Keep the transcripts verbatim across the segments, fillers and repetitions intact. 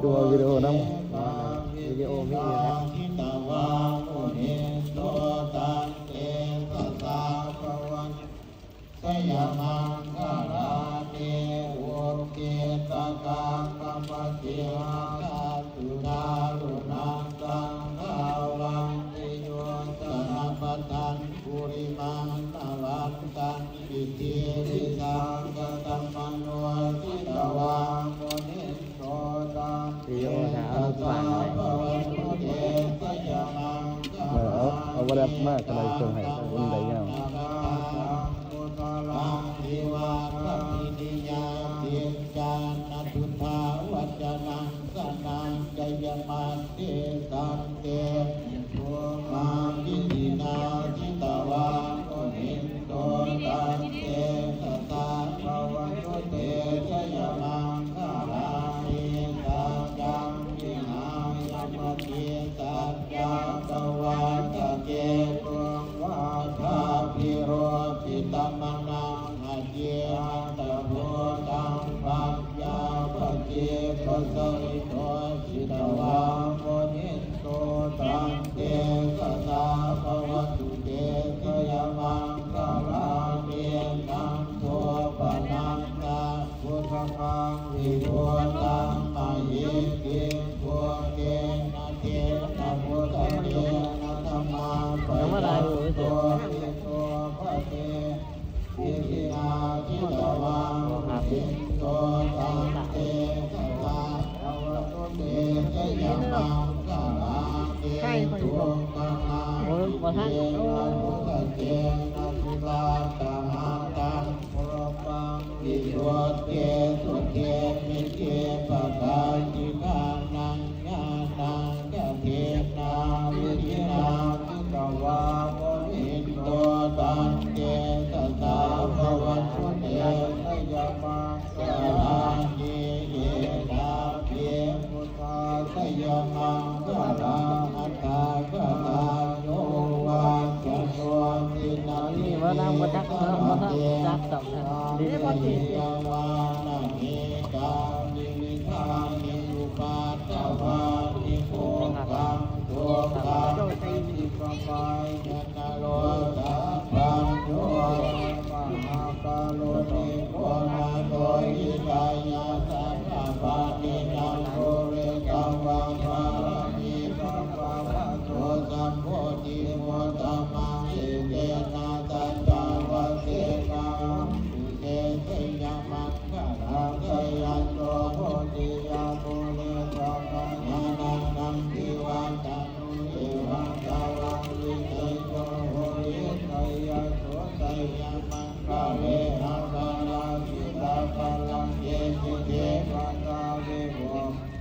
ดูวิดีโอนำ วิดีโอมีอยู่นะ jitavā munindo taṃ tejasā bhavatu jayamaṅgalāni. Ukkhittakhaggamatihatthasudāruṇantaṃ dhāvantiyojanapathaṅgulimālavantaṃ iddhībhisaṅkhatamano jitavā munindo taṃ วิดีโอนะ เอาลูกฟังเลย tejasā bhavatu te jayamaṅgalāni. เออ เอา เอา บ่ได้มาก ก็ได้ เครื่องให้ มันได้ยาว Kusalaṃ iva ābhineyya ciñcāya duṭṭhavacanaṃ sanaṃ jayamaddhe sante bhummābhidhinā jitavā munindo taṃ tejasā bhavatu te jayamaṅgalāni. Saccaṃ vihāya matisaccakavādaketuṃ vādābhiropitamanaṃ atiandhabhūtaṃ paññāpadīpajalito jitavā munindo taṃ tejasā bhavatu te jayamaṅgalāni. Nandopanandabhujagaṃ vibudhaṃ mahiddhiṃ puttena therabhujagena damāpayanto iddhūpade vidhinā jitavā munindo taṃ tejasā bhavatu te jayamaṅgalāni. ใช่ คนนี้บอก Duggāhadiṭṭhibhujagena sudaṭṭhahatthaṃ puṭṭhaṃ visuddhijutimiddhibakābhidhānaṃ ñāṇāgadena vidhinā jitavā munindo taṃ tejasā bhavatu te jayamaṅgalāni. Etāpi buddhajayamaṅgalaaṭṭhagāthā yo vācano dinadine sarate matandī vānametaṃ vihāripuññatarīyamaṇaṃ naro sapañño. Mahākāruṇiko nātho hitāya sabbapāṇinaṃ pūretvā pāramī sabbā patto sambodhimuttamaṃ etena saccavajjena hotu te jayamaṅ galaṃ. Jayanto bodhiyā mūle sakyānaṃ nandivaḍḍhano evaṃ tvaṃ vijayo hohi jayassu jayamaṅgale aparājitapallaṅke sīse paṭhavipokkhare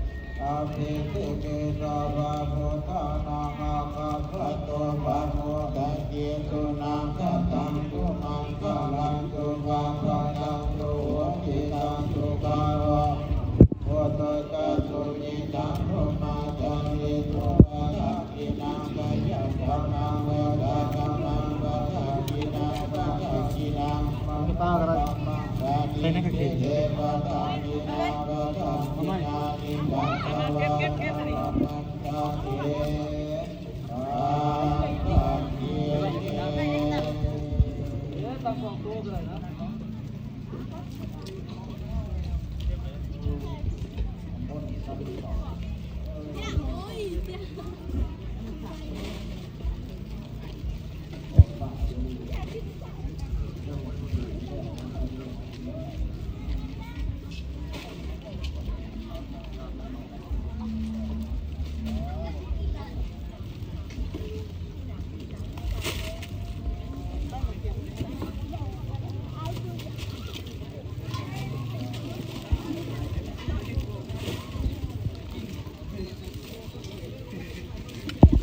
abhiseke sabbabuddhānaṃ aggappatto pamodati. Sunakkhattaṃ sumaṅgalaṃ supabhātaṃ suhuṭṭhitaṃ sukhaṇo sumuhutto ca suyiṭṭhaṃ brahmacārisu padakkhiṇaṃ kāyakammaṃ vācākammaṃ padakkhiṇaṃ padakkhiṇaṃ mamaṃ paṇidhī te padakkhiṇā padakkhiṇāni katvāna labhantatthe เออ ต้องบอกตัวเลยนะ